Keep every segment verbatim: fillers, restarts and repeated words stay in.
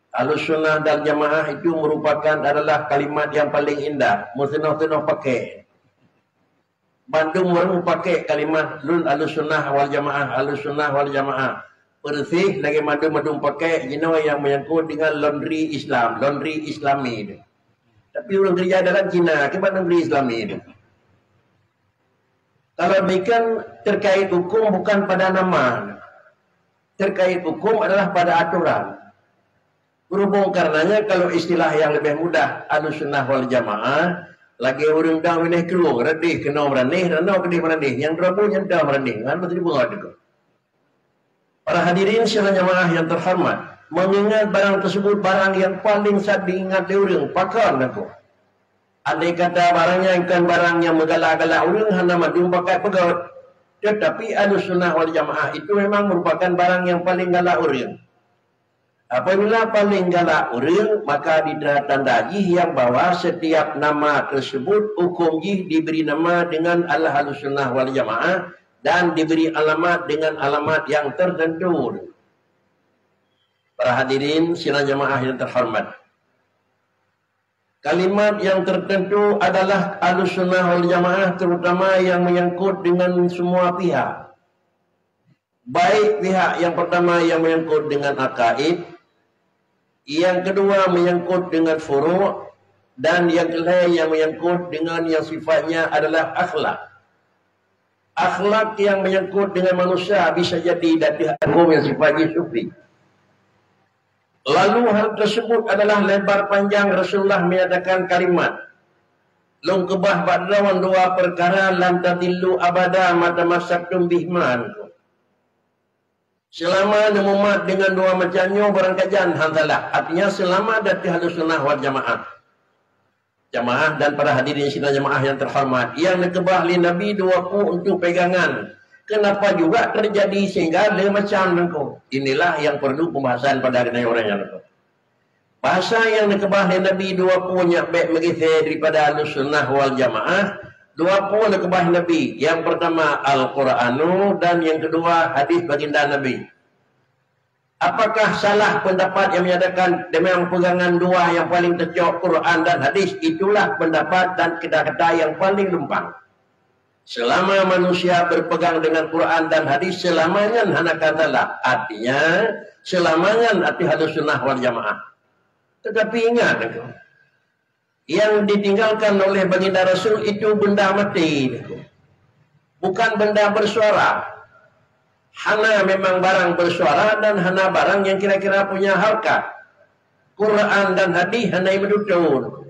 Ahlus Sunnah dan Jamaah itu merupakan adalah kalimat yang paling indah, meuseunoh-seunoh pakai. Bandum ureuëng pakai kalimat lôn Ahlus Sunnah wal Jamaah, Ahlus Sunnah wal Jamaah. Persis lagée mandum-mandum pakai jinoe yang menyangkut dengan laundry Islam, laundry Islami itu. Tapi ureuëng kerja dalam Cina, akibat laundry Islami itu. Kalau demikian, terkait hukum bukan pada nama. Terkait hukum adalah pada aturan. Berhubung karenanya, kalau istilah yang lebih mudah, Ahlus Sunnah wal Jamaah, lagée ureuëng dang winéh kerueng, radeh keunoe meuranéh, ranoe keudeh meuranéh, nyang droe buet nyang dang meuranéh, ngon beutôi beungoh deungoe. Para hadirin sidang jamaah yang terhormat, mengingat barang tersebut barang yang paling sat diingat lé ureuëng, pakon aku. Andai kata barang nyan kon barang nyang meugalak-galak ureuëng, hana mandum pakat peugét. Tetapi Ahlus Sunnah wal Jamaah itu memang merupakan barang yang paling galak ureuëng. Apabila paling galak ureuëng, maka ditanda jih yang bahwa setiap nama tersebut hukum jih diberi nama dengan Ahlus Sunnah wal Jamaah dan diberi alamat dengan alamat yang tertentu. Para hadirin sidang jamaah yang terhormat, kalimat yang tertentu adalah Ahlus Sunnah wal Jamaah, terutama yang menyangkut dengan semua pihak. Baik pihak yang pertama yang menyangkut dengan akaid, yang kedua menyangkut dengan furu', dan yang ketiga yang menyangkut dengan yang sifatnya adalah akhlak. Akhlak yang menyangkut dengan manusia bisa jadi dari hukum yang sifatnya sufi. Lalu hal tersebut adalah lebar panjang Rasulullah menyatakan kalimat, "Lôn keubah bak droe dua perkara, lan tadillu abada ma tamassaktum bihima." Selama neumat dengan dua macam nyoe, barangkajan han salah. Artinya, selama di ateueh Ahlus Sunnah wal Jamaah. Jamaah dan para hadirin sidang jamaah yang terhormat, yang neukeubah lé Nabi dua peue untuk pegangan. Kenapa juga terjadi sehingga le macam nangko? Inilah yang perlu pembahasan pada keuneuk ureuëng nyan. Bahasa nyang neukeubah lé Nabi dua peue nyak bék meugisée daripada Ahlus Sunnah wal Jamaah. Dua peue neukeubah Nabi. Yang pertama Al-Quranu dan yang kedua hadis baginda Nabi. Apakah salah pendapat yang menyatakan dengan pegangan dua yang paling teucok Quran dan hadis, itulah pendapat dan kata-kata yang paling lumpang. Selama manusia berpegang dengan Quran dan hadis, selama nyan hana ka salah. Artinya, selama nyan ateueh Ahlus Sunnah wal Jamaah. Tetapi ingat, yang ditinggalkan oleh baginda Rasul itu benda mati, bukan benda bersuara. Hana memang barang bersuara dan hana barang yang kira-kira punya harkat. Quran dan hadis hana meudutoe.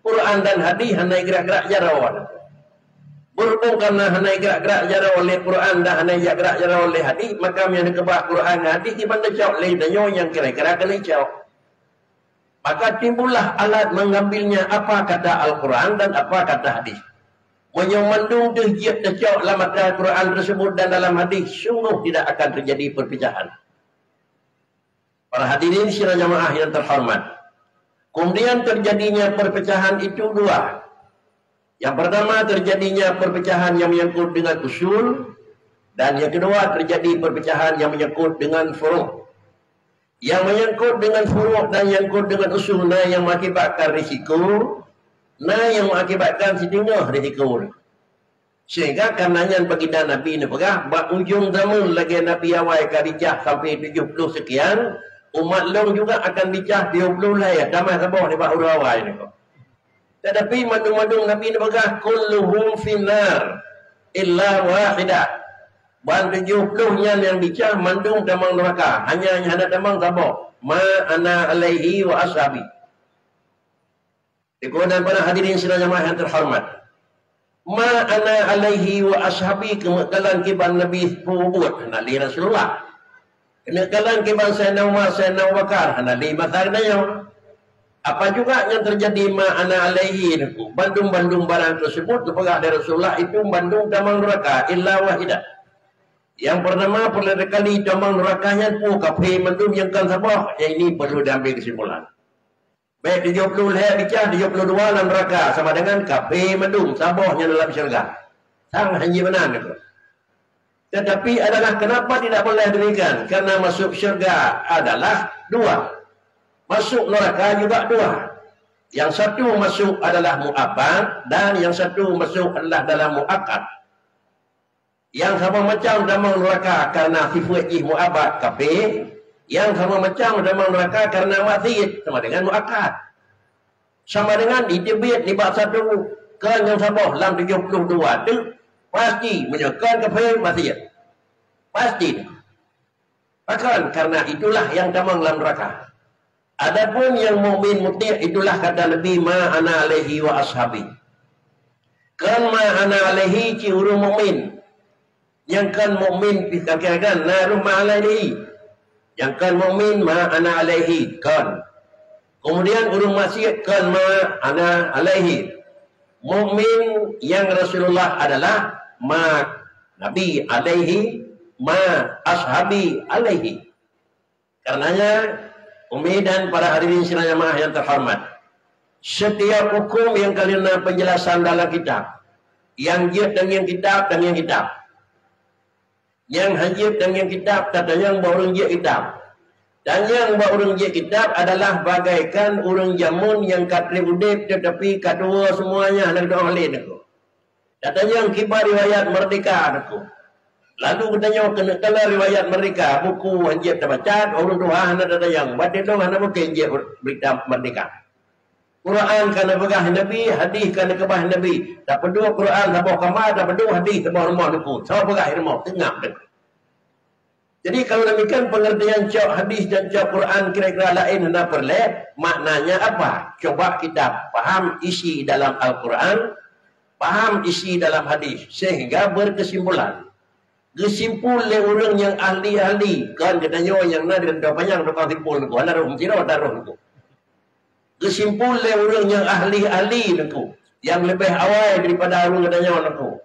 Quran dan hadis hana gerak-gerak jaroe. Berhubung karena hana gerak-gerak jaroe oleh Quran dan hana gerak jaroe oleh hadis, maka meunyoe neukeubah Quran dan hadis, kiban teucok lé tanyoe nyang kira-kira keuneuk cok. Maka timbullah alat mengambilnya apa kata Al-Quran dan apa kata hadis. Meunyoe mandum deuh jeuet teucok lam mata Quran tersebut dan dalam hadis, sungguh tidak akan terjadi perpecahan. Para hadirin sidang jamaah yang terhormat, kemudian terjadinya perpecahan itu dua. Yang pertama, terjadinya perpecahan yang menyangkut dengan usul, dan yang kedua, terjadi perpecahan yang menyangkut dengan furu'. Yang menyangkut dengan furu' dan yang menyangkut dengan usul, na yang mengakibatkan risiko, na yang mengakibatkan siteungoh risiko. Sehingga karena nyan baginda Nabi neupeugah, bak ujong zaman lagée Nabi awai ka bicah sampai tujuh puluh sekian, umat lôn juga akan bicah tujuh puluh lhée, tamah saboh nibak ureuëng awai nyoe. Tetapi mandum-mandum Nabi neupeugah, "Kulluhum finnar illa wahidah." Ban tujuh puluh nyan nyang bicah mandum tamong neuraka, hanya nyang hana tamong saboh, "Ma ana alaihi wa ashabi." Dikeunan para hadirin sidang jamaah yang terhormat. "Ma ana alaihi wa ashabi" keuneuk kalon kiban Nabi peubuet hana lé Rasulullah. Keuneuk kalon kiban Saidina Umar, Saidina Abu Bakar hana lé masa geutanyoe. Apa juga nyang terjadi "ma ana alaihi" nyoe, bandum-bandum barang tersebut geupeugah lé Rasulullah itu bandum tamong neuraka illa wahidah. Yang pertama, pertama kali tamong neuraka nyan peue? Kafé mandum nyang kon saboh. Yang ini perlu diambil kesimpulan. Baik tujuh puluh lhée bicah, tujuh puluh dua lam neuraka sama dengan kafé mandum, saboh nyang dalam syurga. Sang hanji meunan itu. Tetapi adalah kenapa tidak boleh demikian? Karena masuk syurga adalah dua. Masuk neraka juga dua. Yang satu masuk adalah muabbad dan yang satu masuk adalah dalam muaqqat. Nyang saboh macam tamong neuraka kareuna sifeuet jih muabbad, kafé, nyang saboh macam tamong neuraka kareuna maksiet, sama dengan muaqqat. Sama dengan jiteubiet nibak satu, kon nyang saboh lam tujoh ploh dua teuk, pasti meunyoe kon kafé, maksiet. Pasti. Pakon? Karena itulah nyang tamong lam neuraka. Adapun nyang mukmin muti, itulah kata Nabi, "Ma ana alaihi wa ashabi." Kon "ma ana alaihi" cit ureuëng mukmin. Nyang kon mukmin pih kakeuh kan, na rôh "ma ana alaihi". Nyang kon mukmin "ma ana alaihi", kon. Kemudian ureuëng maksiet kon "ma ana alaihi". Mukmin nyang Rasulullah adalah "ma Nabi alaihi, ma ashabi alaihi". Karenanya, umi dan para hadirin sidang jamaah yang terhormat, setiap hukum nyang ka lheueh na penjelasan dalam kitab, nyang jeuet tangieng kitab, tangieng kitab. Nyang han jeuet tangieng kitab, tatanyong bak ureuëng jeuet kitab. Tanyong bak ureuëng jeuet kitab adalah bagaikan ureuëng jameun nyang ka treb udeb, tetapi ka tuwoe semuanya, hana geudoh lé nanggroe. Tatanyong kiban riwayat meurdeka nanggroe. Lalu geutanyoe keuneuk kalon riwayat meurdeka, buku han jeuet tabaca, ureuëng tuha hana tatanyong, batée dong hana mungken jeuet berita meurdeka. Quran ka neupeugah Nabi, hadis ka neukeubah Nabi. Tapeuduek Quran saboh kama, tapeuduek hadis saboh rumoh nanggroe. Soe peugah rumoh, teungab nanggroe. Jadi, kalau demikian pengertian cok hadis dan cok Quran kira-kira laén hana peureulée, maknanya apa? Coba kita paham isi dalam Al-Quran, paham isi dalam hadis, sehingga berkesimpulan. Geusimpul lé ureuëng nyang ahli-ahli, kon geutanyoe nyang na di Rantau Panyang tukang simpul nanggroe, hana rôh sidroe, hana rôh nanggroe. Geusimpul lé ureuëng nyang ahli-ahli nanggroe, nyang leubeh awai daripada ureuëng geutanyoe nanggroe.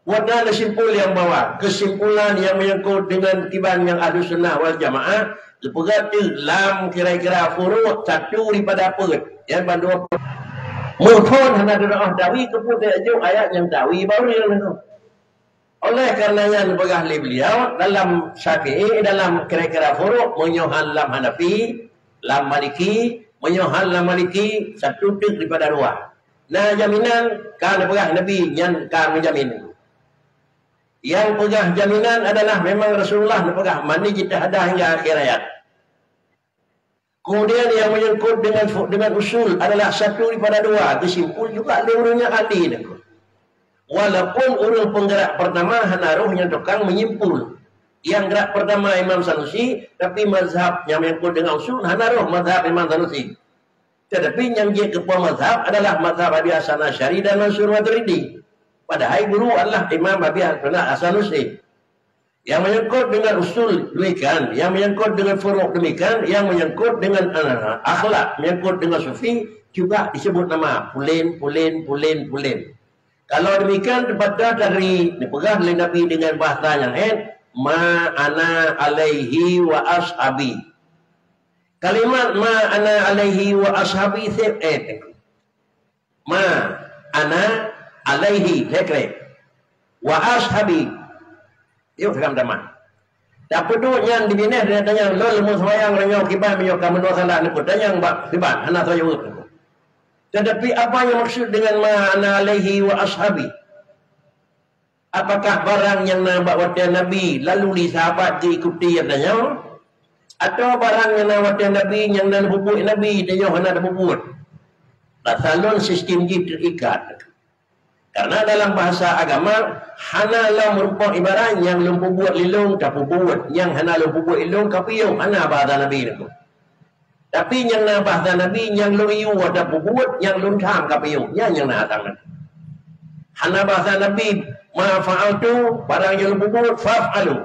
Buet na geusimpul nyang bahwa kesimpulan nyang menyangkut dengan kiban nyang Ahlussunnah wal Jamaah, geupeugah teuk lam kira-kira furuk satu daripada peuet, nyang bandua peuet. Meuphon hana teudoh tawi, keupeue tajok ayat nyang tawi bak ureuëng nanggroe. Oleh karena nyan, peugah lé beliau dalam Syafi'i, dalam kira-kira furuk, meunyoe hana lam Hanafi, lam Maliki, meunyoe hana lam Maliki, satu teuk daripada dua. Na jaminan, ka neupeugah Nabi, nyan ka meujamin. Nyang peugah jaminan adalah memang Rasulullah neupeugah, "Man ijtahada hingga akhir hayat." Kemudian yang menyangkut dengan fu-, dengan usul adalah satu daripada dua, geusimpul juga lé ureuëng nyang ahli nanggroe. Walaupun ureuëng penggerak pertama hana rôh nyang tukang menyimpul. Yang gerak pertama Imam Sanusi, tapi mazhab yang menyangkut dengan usul hana rôh mazhab Imam Sanusi. Tetapi nyang jeuet keu mazhab adalah mazhab Abi Hasan Asy'ari dan Mansur Maturidi. Padahai guru adalah Imam Abi Hasan Asy'ari. Yang menyangkut dengan usul demikian, yang menyangkut dengan furuk demikian, yang menyangkut dengan, eh, akhlak, menyangkut dengan sufi juga disebut nama pulen, pulen, pulen, pulen. Kalau demikian, teupeugah dari, dipeugah lé Nabi dengan bahasa nyang laén, "Ma ana alaihi wa ashabi." Kalimat "ma ana alaihi wa ashabi" seb, eh, "ma ana alaihi" lhée krek, "wa ashabi". Yuk, seukam tamah. Tapeuduek nyan di binéh, dia tanyong, "Lôn leumo seumayang, uroe nyoe kiban meunyoe ka meunoe salah nanggroe?" Tanyong bak siban, hana soe jaweueb nanggroe. Tetapi apa yang maksud dengan "ma ana alaihi wa ashabi"? Apakah barang nyang na bak watée Nabi lalu di sahabat geuikuti, ya tanyoe? Atawa barang nyang na watée Nabi nyang na lôn peubuet Nabi, tanyoe hana tapeubuet? Basa lôn sistem jih teuikat. Karena dalam bahasa agama, hana lom meurumpok ibarat nyang lôn peubuet lé lôn tapeubuet, nyang hana lôn peubuet lé lôn kapiôh, hana bahasa Nabi nanggroe. Tapi nyang na bahasa Nabi, nyang lôn yue tapeubuet, nyang lôn tham kapiôh, nyan nyang na atang Nabi. Hana bahasa Nabi, "Ma fa'altu", barang nyang lôn peubuet, "faf'alu".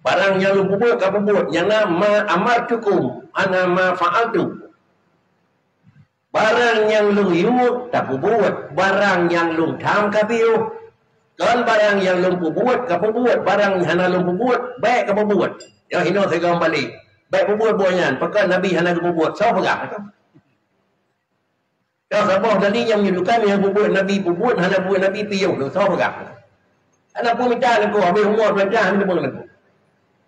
Barang nyang lôn peubuet kapeubuet, nyang na "ma amartukum", hana "ma fa'altu". Barang nyang lôn yue tapeubuet, barang nyang lôn tham kapiôh. Kon barang nyang lôn peubuet kapeubuet, barang hana lôn peubuet bék kapeubuet. Nyoe hinoe sigoe balek, bék peubuet buet nyan, pakon Nabi hana geupeubuet, soe peugah? Ka saboh tadi nyang meununjukkan nyang peubuet Nabi peubuet, hana peubuet Nabi piôh, soe peugah? Hana peue mita nanggroe, habéh umu peurintah hana peue nanggroe.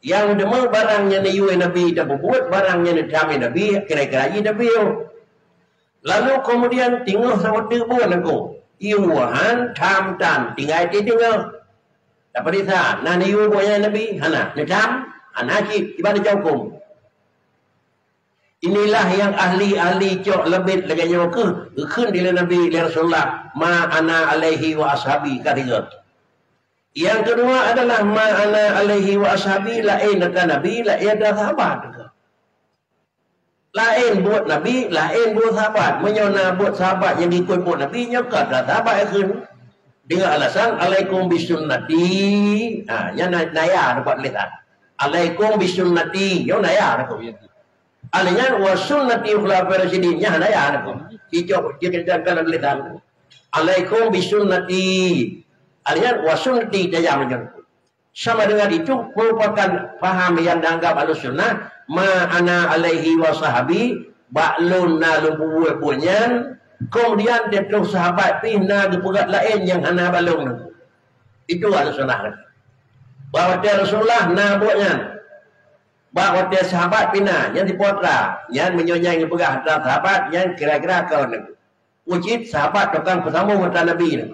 Nyang deungoe barang nyang neuyue Nabi tapeubuet, barang nyang neutam Nabi, kira-kira jih tapiôh. Lalu keumudian teungoh saboh teuk buet nangku, yue han, tam tan, tinggai di teungoh. Tapeuriksa, na neuyue buet nyan Nabi? Hana. Neutam? Hana cit. Kiban teuka hukôm? Inilah nyang ahli-ahli cok leubeh lagée nyoe kheueh geukheun dilée Nabi, lé Rasulullah, "Ma ana alaihi wa ashabi," ka tiga. Nyang keudua adalah, "Ma ana alaihi wa ashabi," laén atra Nabi, laén atra sahabat. Laén buet Nabi, laén buet sahabat. Meunyoe na buet sahabat nyang ikot buet Nabi, nyoe ka atra sahabat geukheun. Dengan alasan, "Alaikum bisunnati." Ha, nyan na-, naya dapat tulisan. "Alaikum bisunnati." Nyoe naya dapat. Alèh nyan, "Wa sunnati khulafai rasyidin." Nyan naya dapat. Cicok, cicok dalam tulisan. "Alaikum bisunnati." Alèh nyan, "Wa sunnati," tajam nyan. Sama dengan itu merupakan paham yang dianggap Ahlussunnah, "Ma ana alaihi wa sahabi," bak lôn na lôn peubuet buet nyan, kemudian teutroh sahabat pih na geupeugah laén nyang hana bak lôn. Itu Ahlussunnah. Bak watée Rasulullah na buet nyan, bak watée sahabat pih na, nyan sipoh atra. Nyan meunyoe nyan geupeugah atra sahabat, nyan kira-kira kon. Peue cit sahabat tukang peusambong atra Nabi nyan.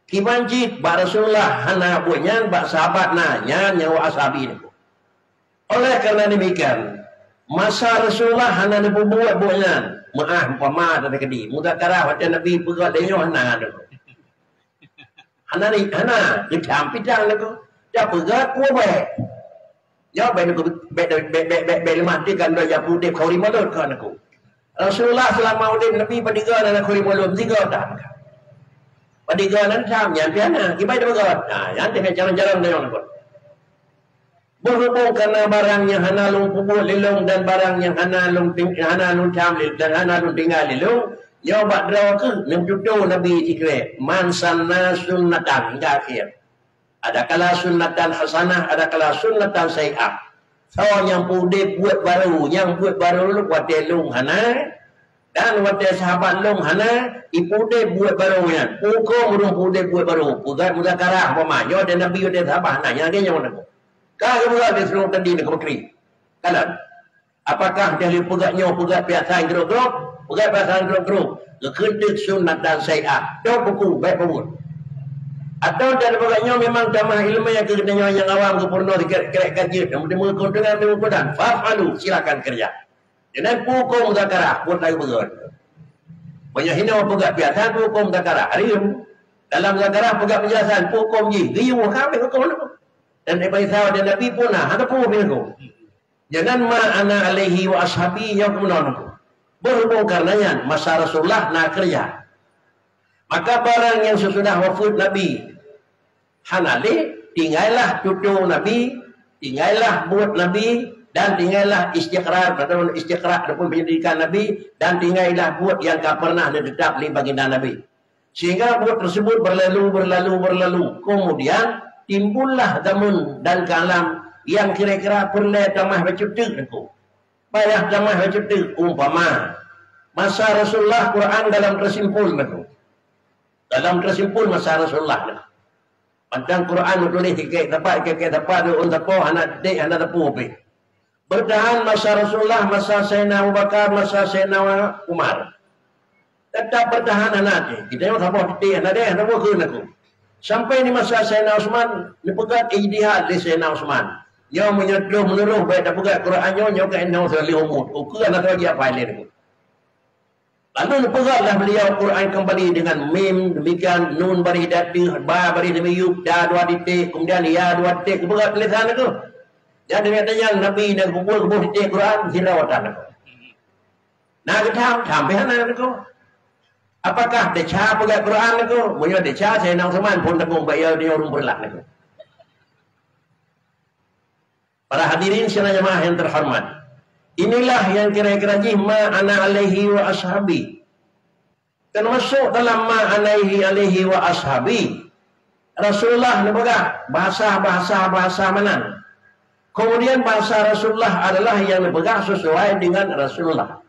Kiban cit bak Rasulullah hana buet nyan, bak sahabat na, nyan nyang wa ashabi nyan. Oleh karena demikian, masa Rasulullah hana neupeubuet buet nyan, meu'ah umpama teukeudi, muzakarah watée Nabi peugah lé nyoe hana nyan. Hana ni, hana, geutam pidang lagu. Dak peugah kuah baik. Nyoe bék, bék, bék leumah teuka droe jak udeb kheuri mulod kon aku. Rasulullah seulama udeb Nabi padum goe na kheuri mulod, tiga dak. Padum goe na tam, nyan pih hana, kiban teupeugah. Nah, nyan teuka jalan-jalan deungon aku. Berhubung karena barang nyang hana lôn peubuet lé lôn dan barang nyang hana lôn ting-, hana lôn tam lé, dan hana lôn tinggai lé lôn, nyoe bak droe kheueh neututoe Nabi sikrek, "Man sanna sunnatan," hingga akhé. Adakala sunnatan hasanah, adakala sunnatan sayyi'ah. Soe nyang peuudeb buet barô, nyang buet barô watée lôn hana, dan watée sahabat lôn hana, ipeuudeb buet barô nyan. Peue hukôm ureuëng peuudeb buet barô? Peugah muzakarah umpama, nyoe watée Nabi, watée sahabat hana, nyang lagée nyoe na. Ka geupeugah lé sidroe tadi na keumeukri. Kalon. Apakah jih lé peugah nyoe, peugah biasa grok-grok, peugah biasa grok-grok, geukheun teuk sunnatan sayyi'ah, toh buku, bék peubuet. Atawa dan peugah nyoe memang tamah ileumèe keu geutanyoe nyang awam geupeurunoe sikrek-krek ka jeuet, nyang meuteumé keuntungan meukeuntungan, fa'alu, silakan kerja. Jadi peue hukôm muzakarah, buet lagée beugét. Meunyoe hinoe peugah biasa, peue hukôm muzakarah, hareuem. Dalam muzakarah peugah penjelasan, peue hukôm jih, geuyue, ka habéh hukôm nyan. Dan daripada sahabat Nabi pun na, hana peue hukôm. Jangan ma ana alaihi wa ashabi nyang keumeunong. Berhubung karena nyan, masa Rasulullah na kerja. Maka barang nyang sesudah wafeuet Nabi hana lé, tingailah tutoe Nabi, tingailah buet Nabi, dan tingailah istiqrar ataupun istiqra ataupun penyelidikan Nabi, dan tingailah buet nyang ka pernah neuteutap lé baginda Nabi. Sehingga buet tersebut berlalu, berlalu, berlalu. Kemudian timbullah zaman dan kalam yang kira-kira peureulée tamah bacut teuk nangku. Payah tamah bacut teuk, umpama, masa Rasulullah Quran dalam tersimpul nangku. Dalam tersimpul masa Rasulullah nangku. Mantong Quran meutuléh tiket sapat, tiket sapat, di ureuëng sapo hana titik, hana teupeu pih. Bertahan masa Rasulullah, masa Sayyidina Abu Bakar, masa Sayyidina Umar. Tetap bertahan hana teuh. Kita nyoe saboh titik hana deh, hana boh kheun aku. Sampai di masa Sayyidina Utsman, neupeugah ijtihad lé Sayyidina Utsman. Nyoe meunyoe troh meunurot bék tapeugah Quran nyoe, nyoe ka inong seulih umur. Ukeue hana tahu jiapai lé aku. Lalu neupeugahlah beliau Quran kembali dengan mim, demikian nun baréh dua titik, ba baréh miyueb, da dua titik, kemudian ya dua titik, geupeugah tulisan aku. Jadi, demikian Nabi dan kumpul geuboh titik Quran, sidroe watée aku. Na geutham, tham pih hana nangku. Apakah desya peugah Quran nangku? Meunyoe desya, Saidina Utsman phon tanggung bak ya, dia ureuëng peureulak nangku. Para hadirin sidang jamaah yang terhormat, inilah yang kira-kira jih ma ana alaihi wa ashabi. Termasuk dalam ma ana alaihi wa ashabi, Rasulullah neupeugah bahasa-bahasa, bahasa meunan. Kemudian bahasa Rasulullah adalah yang neupeugah sesuai dengan Rasulullah.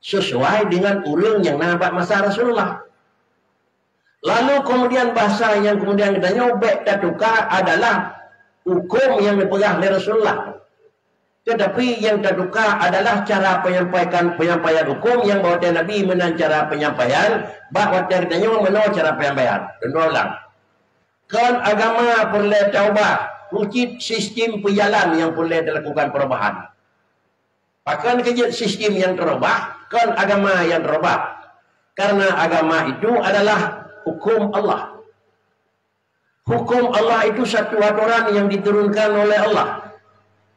Sesuai dengan ureuëng nyang na bak masa Rasulullah. Lalu kemudian bahasa yang kemudian geutanyoe bék tatuka adalah hukum nyang neupeugah lé Rasulullah. Tetapi nyang tatuka adalah cara penyampaikan, penyampaian hukum nyang bak watée Nabi meunan cara penyampaian, bak watée geutanyoe meunoe cara penyampaian. Lôn ulang. Kon agama peureulée taubah, keucit sistem peujalan nyang peureulée dilakukan perubahan. Pakon keuh jeuet sistem nyang teurubah, kon agama nyang teurubah. Karena agama itu adalah hukum Allah. Hukum Allah itu satu aturan yang diturunkan oleh Allah.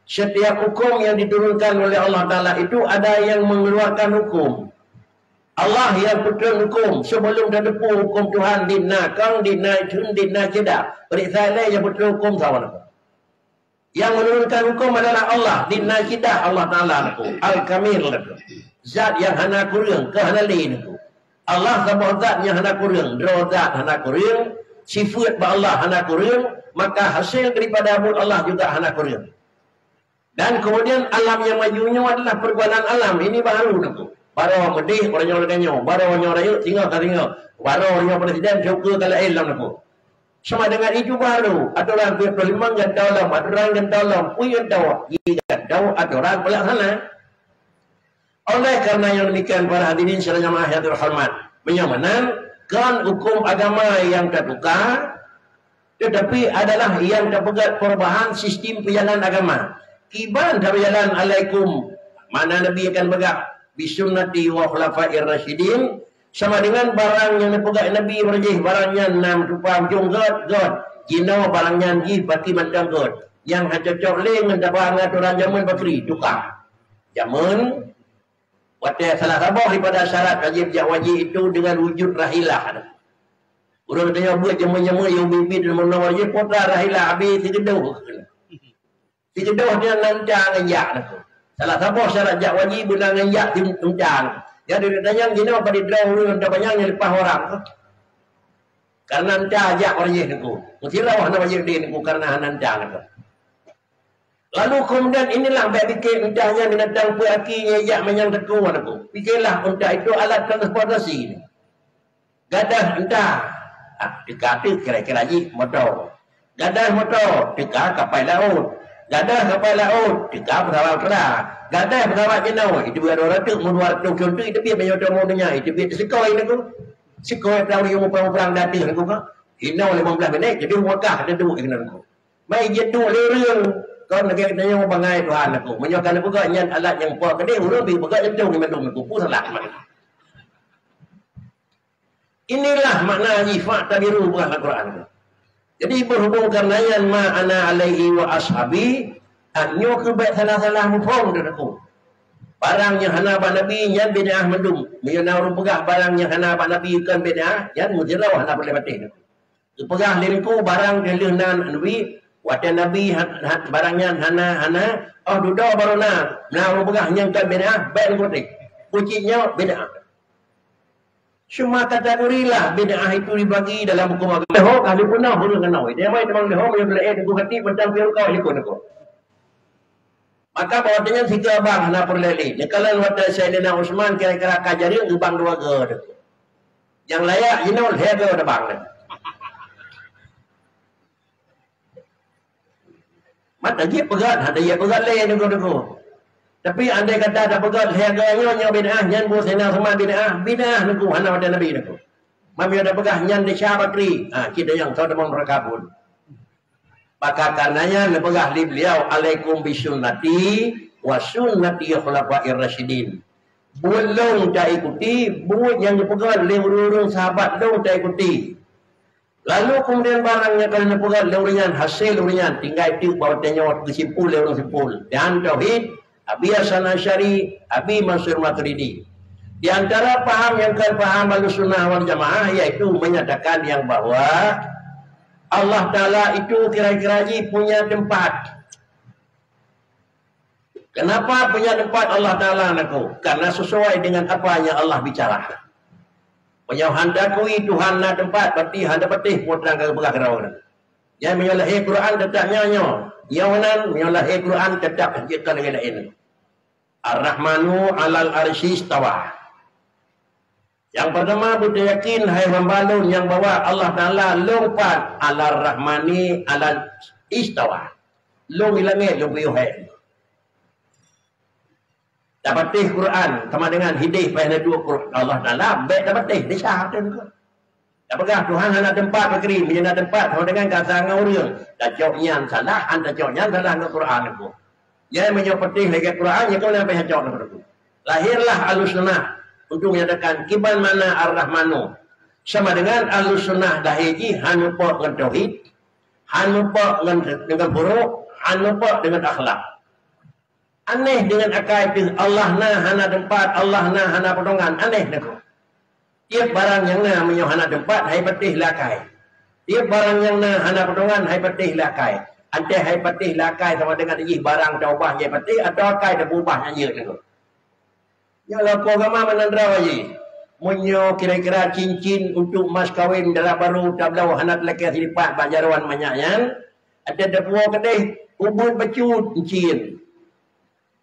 Setiap hukum yang diturunkan oleh Allah Taala itu ada yang mengeluarkan hukum. Allah yang peutreun hukum sebelum teudepu hukum Tuhan di na kang, di na thon, di na ceudah. Periksa lé yang peutreun hukum sawan. Yang menurunkan hukum adalah Allah, di na ceudah Allah Taala nako, Al-Kamil nako. Zat yang hana kureueng, keu hana lé nako. Allah saboh zat nyang hana kureueng, droe zat hana kureueng, sifeut bak Allah hana kureueng, maka hasil daripada buet Allah juga hana kureueng. Dan kemudian alam yang maju nyoe adalah pergaulan alam, ini baru nako. Baroe meudeh, uroe nyoe lagée nyoe, baroe nyoe rayeuk, singoh ka singoh, baroe nyoe presiden, syukur ka laén lam nako. Sama dengan itu baru aturan dua puluh lima gantoe lom, aturan gantoe lom, pui gantoe, gantoe aturan pelaksana. Oleh karena yang demikian, para hadirin sidang jamaah yang terhormat, meunyoe meunan kon hukum agama yang tatuka, tetapi adalah yang tapeugét perubahan sistem peujalan agama. Kiban tabeujalan alaikum, mana Nabi akan peugah, "Bisunnati wa khulafair rasyidin," sama dengan barang nyang neupeugah Nabi beurajih, barang nyan na meutupa ujong gét, gét. Jinoe barang nyan jih bati mantong gét. Nyang hana cocok lé ngon taba ngon aturan jameun bakri, tukang. Jameun, watée salah saboh daripada syarat wajib jak wajib itu dengan wujud rahilah. Ureuëng tanya buet jameun-jameun yang bibit dan menawar je, kota rahilah habis sigedoh. Sigeudôh nyan na unta ngon jak nako. Salah saboh syarat jak wajib beuna ngon jak unta. Jadi ditanyong jinoe padit droe ureuëng unta panyang nyang leupah orang tu. Karena unta jak wajib nako. Meusiroh hana wajib deh nako karena hana unta nako. Lalu kemudian inilah bak pike unta nyan binatang peue aki nyang jak manyang teuku nako. Pikirlah unta itu alat transportasi. Gadoh unta, ah, teuka teuk kira-kira jih moto. Gadoh moto, teuka kapai laôt. Gadoh kapai laôt, teuka peusawat udara. Gadoh peusawat jinoe, itu biar dua ratus, mau dua ratus contoh, itu biar banyak orang mau dunia, itu biar sekolah ini tu. Sekolah tahu yang mau perang datang aku kan. Ino lima belas minit, jadi wakah ada dua kena aku. Mai je tu lurung, kau nak kena bangai Tuhan aku. Menyokong aku kan nyan alat yang puak kedih, urut bi pegang itu ni mandum aku. Pun salah. Inilah makna jih, "Fa'tabiru," bukan Al-Quran. Jadi, berhubung karena nyan, "Ma ana alaihi wa ashabi," ah, nyoe keuh bék salah-salah muphom, Teungku. Barang nyang hana bak Nabi, nyan bid'ah mandum. Meunyoe na ureuëng peugah barang nyang hana bak Nabi kon bid'ah, nyan meusidroe hana peureulée patéh. Geupeugah lé Teungku barang teuh lheueh na Nabi, watée Nabi ha-, ha-, barang nyan hana, hana, oh dudoe barô na, na ureuëng peugah nyan kon bid'ah, bék Teungku patéh. Kucing nyoe bid'ah. Semua kategorilah bid'ah itu dibagi dalam hukum agama. Leuho ka lheueh peunah ureuëng keunoe. Dia mai teumang leuho meunyoe leueh teungku kati mantong piôh kau likot aku. Maka bahwa dengan tiga bang hana peureulée lé. Neukalon watée Saidina Utsman kira-kira ka jareueng geubang dua go tu. Nyang layak jinoe lhée go tabang. Mata jih peugét, hana jih peugét lé deungon-deungon. Tapi andai kata tapeugét lhée go nyoe, nyoe bid'ah, nyan buet sina seuma bid'ah, bid'ah Teungku hana watée Nabi Teungku. Mam nyoe tapeugah nyan desya bakri, ha, kita nyang soe tamong neuraka pun. Maka karena nyan neupeugah lé beliau, "Alaikum bisunnati wa sunnati khulafair rasyidin." Buet lôn taikuti, buet nyang geupeugét lé ureuëng-ureuëng sahabat lôn taikuti. Lalu kemudian barang nyang ka lheueh neupeugét lé ureuëng nyan, hasé lé ureuëng nyan, tinggai teuk bak watée nyoe geusimpul lé ureuëng simpul. Dan tauhid, Abi Hasan Asy'ari, Abi Mansur Maturidi. Di antara paham nyang kon paham Ahlussunnah wal Jamaah, yaitu menyatakan yang bahwa Allah Taala itu kira-kira jih punya tempat. Kenapa punya tempat Allah Taala Teungku? Karena sesuai dengan apa yang Allah bicara. Meunyoe han takui Tuhan na teumpat, berarti han tapatéh peue nyang ka geupeugah keudroe. Nyan meunyoe lahé Quran teutap nyoe, nyoe. Nyoe nan, meunyoe lahé Quran teutap jeuet ka lagée laén. Ar-Rahmanu 'alal 'arsy istawa. Nyang pertama, beutayakin, hai hamba lôn, nyang bahwa Allah Taala lôn pat 'alar Rahmani 'alal istawa. Lôn di langét lôn piôh hai. Tapatéh Quran sama dengan hidéh payah neuduek Quran Allah Taala, bèk tapatéh, desya teuh. Tapeugah Tuhan hana teumpat pakri, meunyoe na teumpat sama dengan kasa ngon ureueng. Tacok nyan salah, han tacok nyan salah ngon Quran Teungku. Jadi meunyoe patéh lagèe Quran, nyan keuh nyang payah cok Teungku. Lahirlah Ahlussunnah untuk menyatakan kiban makna Ar-Rahmanu. Sama dengan Ahlussunnah lahé jih han mupok ngon tauhid, han mupok ngon, ngon furu', han mupok dengan akhlak. Aneh dengan akai teuh, Allah na hana teumpat, Allah na hana potongan. Aneh Teungku. Tiep barang nyang na meunyoe hana teumpat, hai patéh lé akai. Tiep barang nyang na hana potongan, hai patéh lé akai. Antée hai patéh lé akai sama dengan jih barang taubah jai patéh atawa akai taubah nyang jeuet Teungku. Nyoe lakoe agama meunan droe jih. Meunyoe kira-kira cincin untuk mas kawin dara barô tabloe hana teulakèe siripat bak jaroe manyak nyan, até tapuwoe keudeh ubeuet bacut cincin.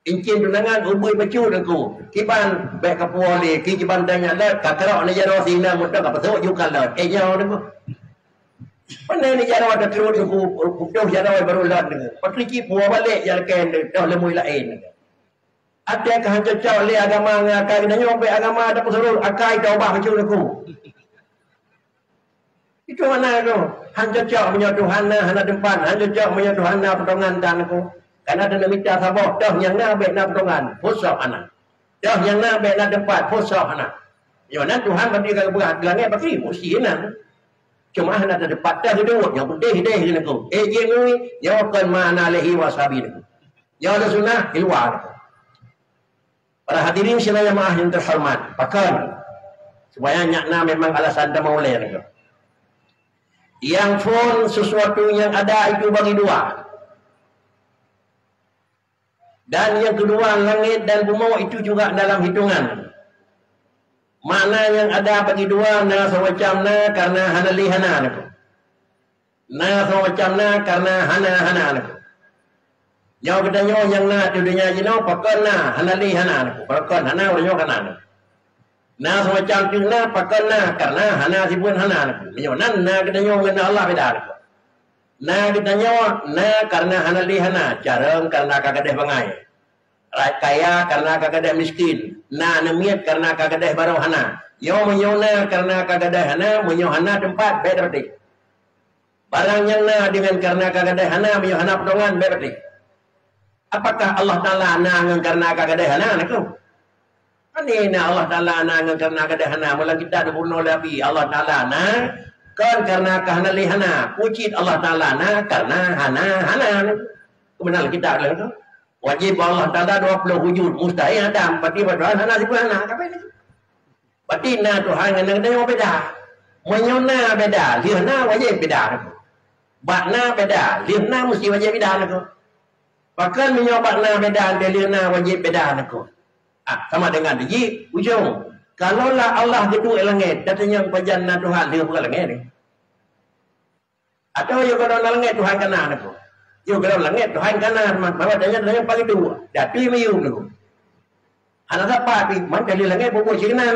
Cincin tunangan ubeuet bacut Teungku. Kiban bèk kapuwoe lé, kiban tanyoe lé, ka keurok ngon jaroe sinan mantong ka peusok ju ka lé. Eh, nyoe Teungku. Pane ni jaroe tateurot Teungku, putôh jaroe barô lé Teungku. Patri cit puwoe balek jak lakèe Teungku, toh leumui laén Teungku. Até ka han cocok lé agama ngon akai geutanyoe, bèk agama tapeusurot, akai taubah bacut Teungku. Itu makna tu. Han cocok meunyoe Tuhan na hana teumpat, han cocok meunyoe Tuhan na potongan tan Teungku. Kana taneuk mita saboh, toh nyang na bèk na potongan, phôn soh hana. Toh nyang na bèk na teumpat, phôn soh hana. Nyoe nan Tuhan bagi ka geupeugah di langét bagi, musti na. Cuma hana teumpat toh hidup, nyang penting hideh Teungku. Eh, jih ngui, nyoe kon ma'ana alihi wa sahbihi Teungku. Nyoe Ahlussunnah di luwa Teungku. Para hadirin sidang jamaah yang terhormat, pakon? Supaya nyak na memang alasan teuma ulèe Teungku. Yang phôn sesuatu yang ada itu bagi dua. Dan yang kedua, langit dan bumoe itu juga dalam hitungan. Makna yang ada bagi dua, na samacam na karena hana lé hana Teungku. Na samacam na karena hana hana Teungku. Nyoe geutanyoe nyang na di dunia jinoe pakon na hana lé hana Teungku. Pakon hana ureueng nyoe ka na Teungku. Na samacam teuk na pakon na karena hana sifeuet hana Teungku. Meunyoe nan na geutanyoe ngon Allah beda Teungku. Na geutanyoe na karena hana lé hana, carông karena ka gadeh bangai. Rai kaya karena ka gadeh miskin, na aneuk miet karena ka gadeh barô hana. Nyoe meunyoe na karena ka gadeh hana, meunyoe hana teumpat bèk tapatéh. Barang nyang na dengan karena ka gadeh hana, meunyoe hana potongan bèk patéh. Apakah Allah Taala na ngon karena ka gadeh hana Teungku? Pane na Allah Taala na ngon karena ka gadeh hana? Meunyoe lam kitab geubunoe lé Nabi, Allah Taala na kon karena ka hana lé hana. Peue cit Allah Taala na karena hana hana Teungku. Keumeunang kitab lé Teungku. Wajéb bak Allah Taala dua ploh wujud, mustahil ada, berarti bak Tuhan hana sifeuet hana. Ka beda. Berarti na Tuhan ngon geutanyoe beda. Meunyoe na beda, lheueh na wajéb beda Teungku. Bak na beda, lheueh na mesti wajéb beda Teungku. Pakon meunyoe bak na beda, lheueh na wajéb beda Teungku? Ah, sama dengan jih ujong. Kalau lah Allah geuduek lam langét, dan tanyong pajan na Tuhan lheueh bak langét ni. Atawa yôh gohlom lam langét Tuhan ka na Teungku? Yôh gohlom lam langét Tuhan ka na, ma-, maka tanyoe, tanyoe pakai tu. Datu miyueb Teungku. Hana sapat pih, man ka lheueh langét buet-buet sinan.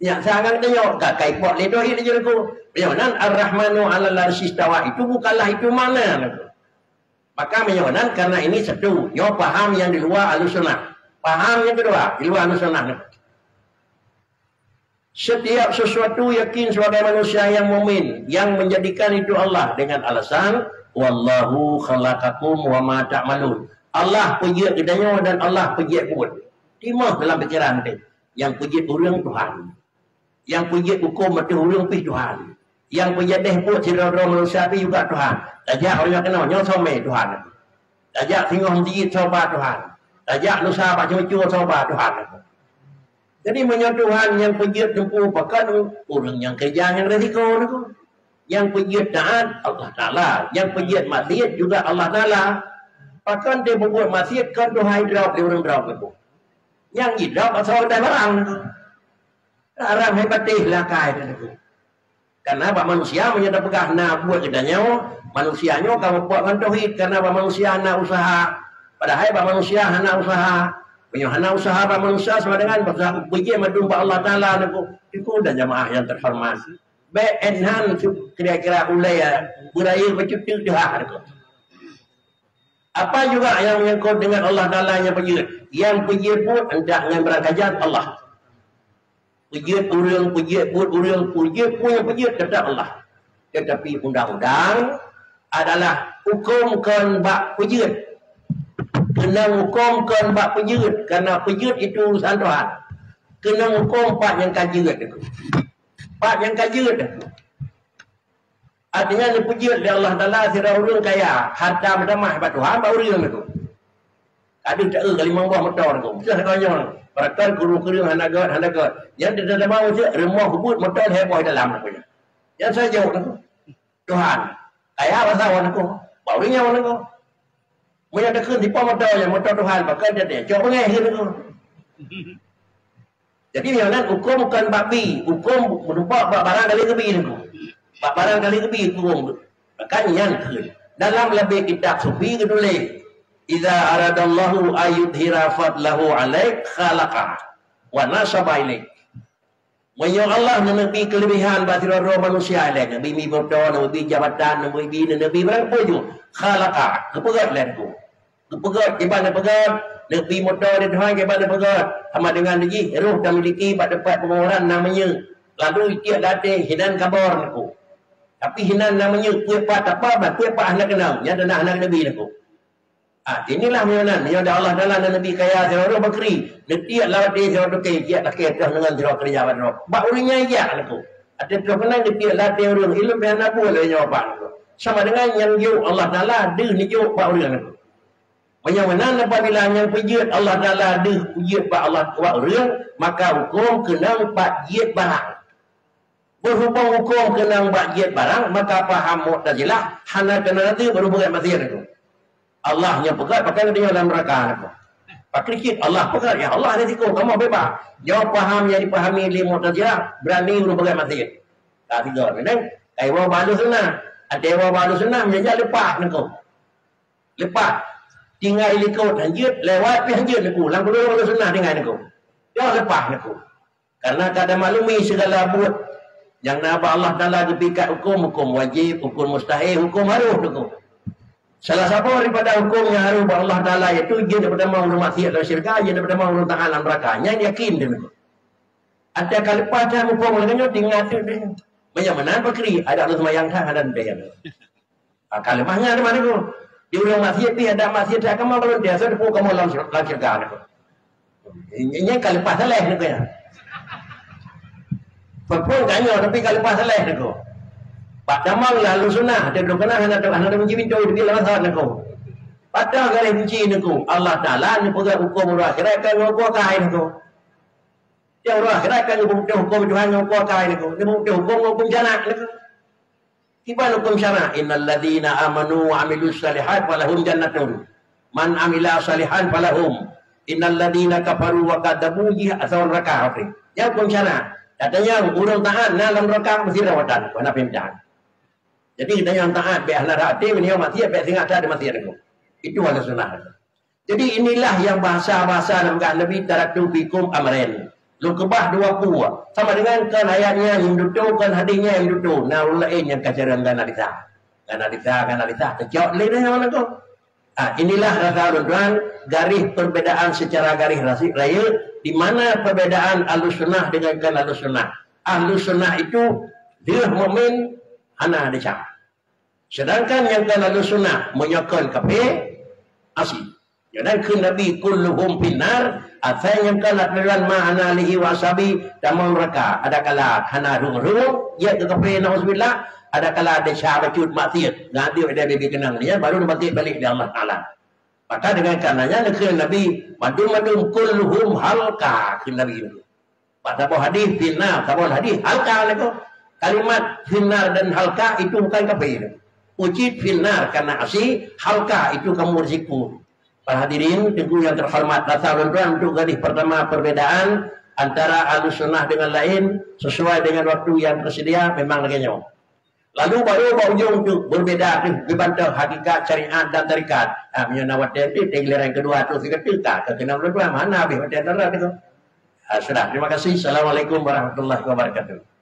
Nyak sangang tanyoe, ka kai pot lé tauhid laju Teungku. Meunyoe nan Ar-Rahmanu 'alal 'arsy istawa itu bukanlah itu makna Teungku. Maka meunyoe nan karena ini satu, nyoe paham yang di luwa Ahlussunnah. Paham yang kedua, di luwa Ahlussunnah Teungku. Setiap sesuatu yakin sebagai manusia yang mukmin yang menjadikan itu Allah dengan alasan, "Wallahu khalaqakum wa ma ta'malun." Allah peujeuet geutanyoe dan Allah peujeuet buet. Timoh dalam pikiran teuh, nyang peujeuet ureueng Tuhan. Nyang peujeuet hukôm ateueh ureueng pih Tuhan. Nyang peujadeh buet sidroe-droe manusia pih juga Tuhan. Tajak ureueng nyoe keunoe, nyoe soe mè Tuhan. Tajak singoh meuseujid soe ba Tuhan. Tajak lusa bak ceumeucue soe ba Tuhan. Jadi meunyoe Tuhan nyang peujeuet teumpu pakon ureueng nyang keureuja nyang risiko Teungku. Nyang peujeuet taat Allah Taala, nyang peujeuet maksiet juga Allah Taala. Pakon teuh peubuet maksiet kon Tuhan jidrop lé ureueng drop Teungku. Nyang jidrop asoe geutanyoe barang Teungku. Haram hai patéh lé akai Teungku. Karena bak manusia meunyoe tapeugah na buet geutanyoe, manusia nyoe ka mupok ngon tauhid, karena bak manusia na useuha. Padahai bak manusia hana useuha. Meunyoe hana useuha bak manusia sama dengan beujeuet mandum bak Allah Taala Teungku. Teungku dan jamaah yang terhormat. Bèk enhan kira-kira ulèe beurayeuk bacut teuk deuhah Teungku. Apa juga yang menyangkut dengan Allah Taala nyang peujeuet? Nyang peujeuet buet handak ngon barang kajan Allah. Peujeuet ureuëng, peujeuet buet ureuëng, peujeuet peue nyang peujeuet tetap Allah. Tetapi undang-undang adalah huköm kon bak peujeuet. Keunong huköm kon bak peujeuet, karena peujeuet itu urusan Tuhan. Keunong huköm pat nyang ka jeuet itu. Pat nyang ka jeuet itu. Artinya, neupeujeuet lé Allah Taala sidroe ureuëng kaya, harta meutamah bak Tuhan, bak ureuëng tu. Ka deuh taeu ka limong boh moto tu. Miseu sagoe nyoe, barakan kureueng-kureueng hana gét, hana gét. Nyan teutamong miseu rumoh, buet, moto lhèe boh dalam tu. Nyan sajoe tu. Tuhan. Kaya basa wan aku. Bak ureuëng nyan wan aku. Meunyoe takheun sipa moto nyan, moto Tuhan, pakon jadi cok beungéh kheun aku. Jadi, nyoe nan huköm kon bak bi, huköm meureumpok bak barang ka lheueh geubi nyan. Bak barang ka lheueh geubi huköm. Maka nyan kheun. Dalam leubeh kitab sufi geutuléh, "Idza aradallahu ayyudhhira fadlahu 'alaik khalaqa wa nasaba ilaik." Meunyoe Allah neuneubi keuleubehan bak sidroe-droe manusia ilée, neubi mi moto, neubi jabatan, neubi, neubi barang peue ju, khalaqa, geupeugét lé Teungku. Geupeugét, kiban neupeugét, neubi moto di Tuhan, kiban neupeugét. Sama dengan jih, roh tamiliki bak teumpat peunguburan na meunyeue. Lalu itiek lam até, hinan kabor Teungku. Tapi hinan na meunyeue, peue pat tapa, peue pat hana keunong, nyan teuh na hana neubi Teungku. Ah, inilah meunyoe nan, meunyoe Allah Taala neuneubi kaya sidroe bakri, neutiek lam até sidroe toke, tiek lakée troh deungon sidroe keureuja bak droe. Bak ureuëng nyan jak Teungku. Até troh keunan neutiek lam até ureuëng, ilôn pih hana buet lé nyoe bak Teungku. Sama dengan nyang jok Allah Taala deuh neujok bak ureuëng Teungku. Meunyoe meunan apabila nyang peujeuet Allah Taala deuh peujeuet bak Allah, bak ureuëng, maka huköm keunong bak jeuet barang. Berhubung huköm keunong bak jeuet barang, maka paham Mu'tazilah hana keunong lagée baru beugét maksiat Teungku. Allah nyang peugét, pakon geutanyoe lam neuraka Teungku. Pakri cit Allah peugét, ya Allah ada siku, kamoe bebas. Nyoe paham nyang dipahami lé Mu'tazilah, berani ureuëng beugét maksiat. Ka tiga, memang. Kai woe bak Ahlussunnah. Até woe bak Ahlussunnah, meunyoe jak leupah Teungku. Leupah. Tinggai likot hanjeuet, lewat pih hanjeuet Teungku. Lam keudroe Ahlussunnah tinggai Teungku. Nyoe leupah Teungku. Karena ka tamaklumi segala buet nyang na bak Allah Taala geupikat huköm, huköm wajéb, huköm mustahil, huköm harôh Teungku. Salah saboh daripada huköm nyang harôh bak Allah Taala, yaitu jeuet daripada ureuëng maksiat lam syeuruga, jeuet daripada ureuëng taat lam neuraka. Nyan yakin Teungku. Até ka leupah that huköm lagée nyoe, tinggai teuk deh. Meunyoe meunan pakri, ada ureuëng seumayang that, ada ndeh. Ah, ka leupah nyan teuma Teungku. Di ureuëng maksiat pih ada maksiat that kamoe, kalau dia asai teupeu kamoe lam syur-, lam syeuruga Teungku. Nyan ka leupah saléh Teungku nyan. Peue-peue ka nyoe tapi ka leupah saléh Teungku. Bak tamong lam Ahlussunnah, dia dulu kena hana, hana ada kunci pintu, dia lam asai Teungku. Patah garéh kunci Teungku. Allah Taala neupeugah huköm uroe akhirat ka ngon huköm akai Teungku. Di uroe akhirat ka neupeugah huköm Tuhan ngon huköm akai Teungku. Neupeugah huköm ngon huköm janak Teungku. Kiban huköm syarak, "Innal ladzina amanu wa amilus shalihat falahum jannatun. Man amila shalihan falahum. Innal ladzina kafaru wa kadzabu," jih asai neuraka api. Nyan huköm syarak. Katanya ureuëng taat na lam neuraka meusidroe watée, hana pindah. Jadi tanyoe taat bék hana rhati, meunyoe maksiat bék singoh that di maksiat Teungku. Itu Ahlussunnah. Jadi inilah yang bahasa-bahasa lam gah Nabi, "Taraktu fikum amrain." Lôn keubah dua peue. Sama dengan kan ayat nyan nyang dutoe, kan hadis nyan nyang dutoe. Na ureuëng laén nyang ka carông gana lisa. Gana lisa, gana lisa. Teucok lé nyoe Teungku. Ah, inilah rasa ulôn tuan, garéh perbedaan secara garéh rasi-, raya, di mana perbedaan Ahlussunnah dengan kan Ahlussunnah. Ahlussunnah itu deuh mukmin hana desya. Sedangkan nyang kan Ahlussunnah meunyoe kon kafé, asi. Jadi kheun Nabi, "Kulluhum finnar," asai nyang kan lam ma ana alihi wa ashabi tamong neuraka. Adakala hana rhueng-rhueng, jeuet keu kafé, nauzubillah, adakala desya bacut maksiat, ngadeup deh bibi keunong nyan, baru neubatet balek lé Allah Taala. Maka dengan karenanya neukheun Nabi, "Mandum-mandum kulluhum halqa," kheun Nabi. Bak saboh hadis finnar, saboh hadis halqa Teungku. Kalimat finnar dan halqa itu bukan kafé. Ucit finnar karena asi, halqa itu kamoe risiko. Para hadirin, Teungku yang terhormat, rasa ulôn tuan untuk garéh pertama perbedaan antara Ahlussunnah dengan lain sesuai dengan waktu yang tersedia memang lagée nyoe. Lalu baru bak ujong tu berbeda tu, geubantoh hakikat syariat dan tarekat. Ha, meunyoe na watée tu, giliran kedua tu sigoe tu ka, ka keunan ulôn tuan, mana habéh watée darat tu. Ha, sudah. Terima kasih. Assalamualaikum warahmatullahi wabarakatuh.